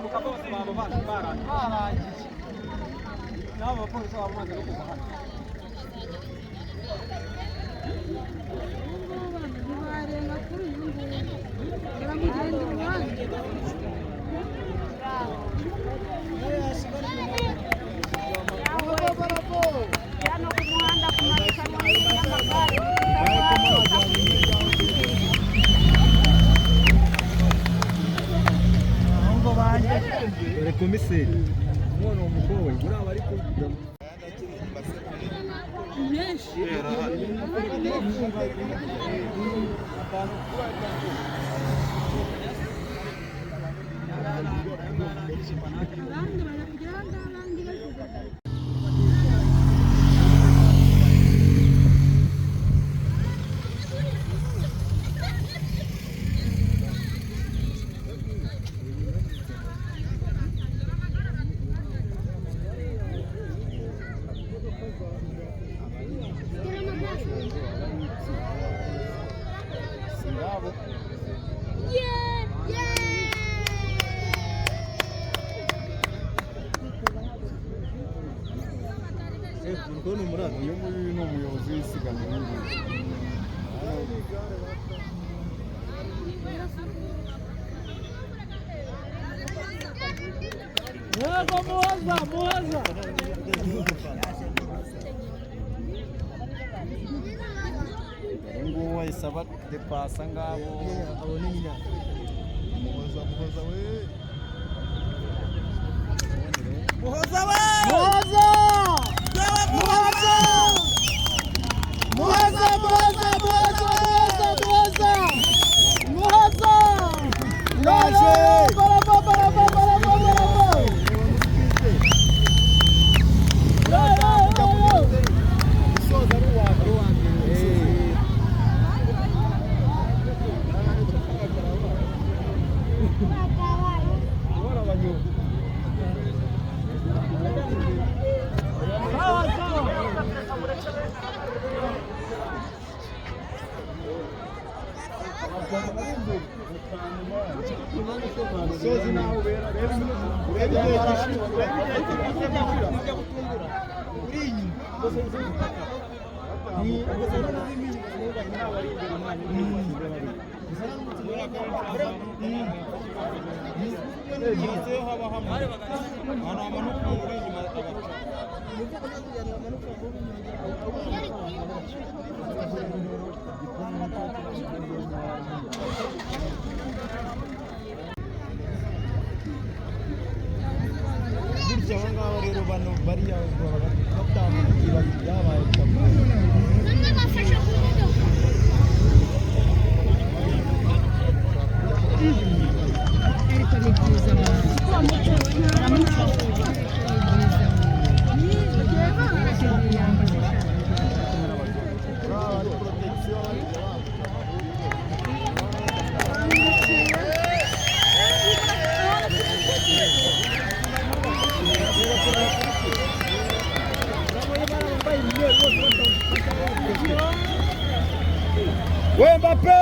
Kwambuka bose baba barangije. N'abo bapolisi baba bamaze no kuva hano. Ntibarenga kuri uyu nguyu, baramugenda iruhande. Hano ku muhanda ku marushanwa y'amagare. Dore komiseri umwana w'umukobwa uriya bari kuvuga. Menshi. Abandi bari kugera aha ngaha, abandi bari kugera. Uyu nguyu ni umuyobozi w'isiganwa uyu nguyu. Yego Muhoza, Muhoza. Uyu nguyu wahise abadepasa ngabo. Muhoza, Muhoza we. Muhoza we! Muhoza! Muhoza! Muhoza, Muhoza, Muhoza, Muhoza, Muhoza! Muhoza! Yaje! Bravo, bravo, bravo, bravo! Yo, yo, yo, yo! Gusoza ari uwa mbere. Sawa, sawa! Umusozi naho ubera reba urebe igihe gishira, urebe igihe gishira uri inyuma. Gutya aba ngaba rero bano bariya baba batambuka ibyabaye bikavuga. Bamwe bafashe ku modoka. Ariko ni byiza baramufasha, ni byiza. We Mbappe!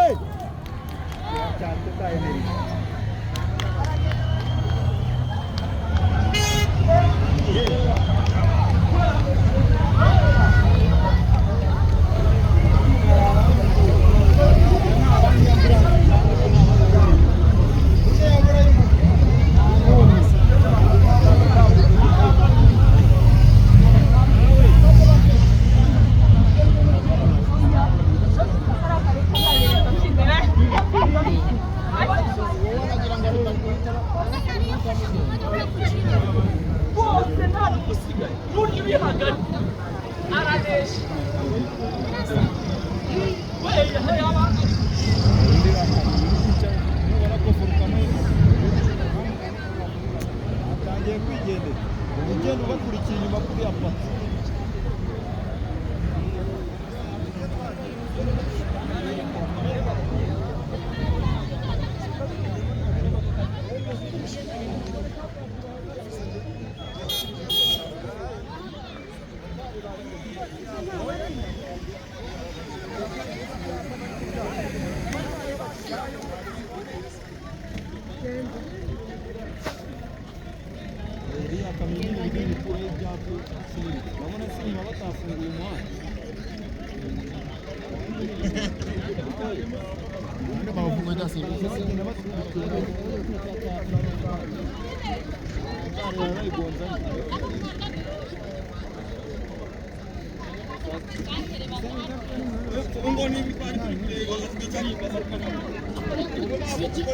Bose nta Inyuma batafunguye umuhanda.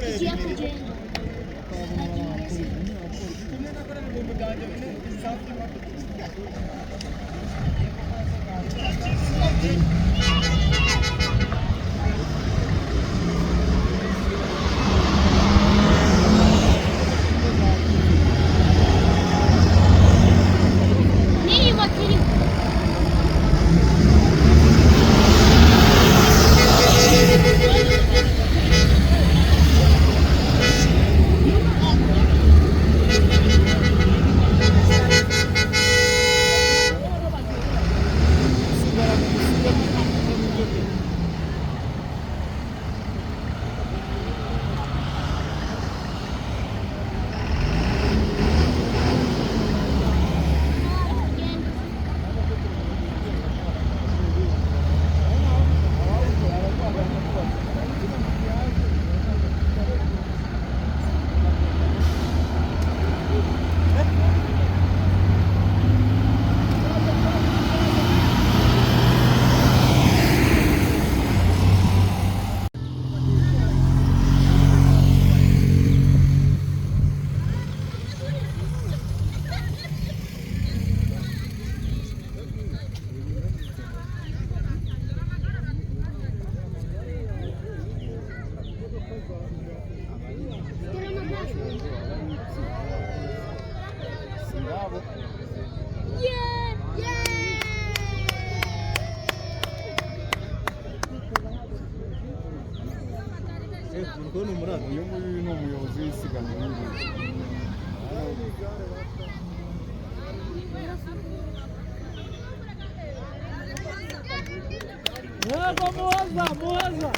Igiye kugenda. N'iyi moto iriho. Dore amagare. Yeah! Yeah! Uyu nguyu ni umuyobozi w'isiganwa uyu nguyu. Yego Muhoza, Muhoza.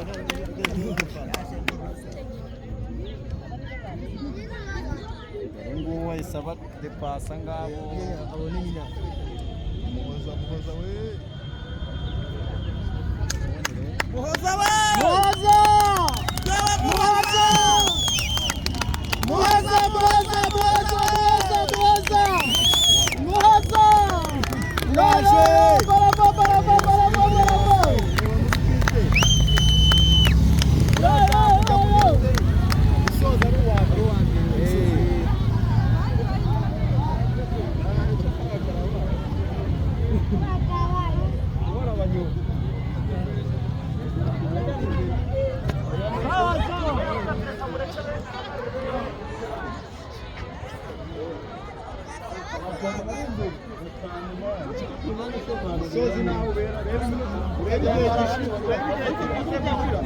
Uyu nguyu wahise abadepasa ngabo. Muhoza, Muhoza we. Muhoza! Muhoza! Muhoza, Muhoza, Muhoza, Muhoza, Muhoza! Muhoza! Yaje! Bravo, bravo, bravo, bravo! Yo, yo, yo, yo! Umusoza ari uwa mbere. Sawa, sawa! Umusozi naho ubera reba urebe igihe gishize urebe igihe kigeze gushira.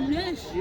Menshi.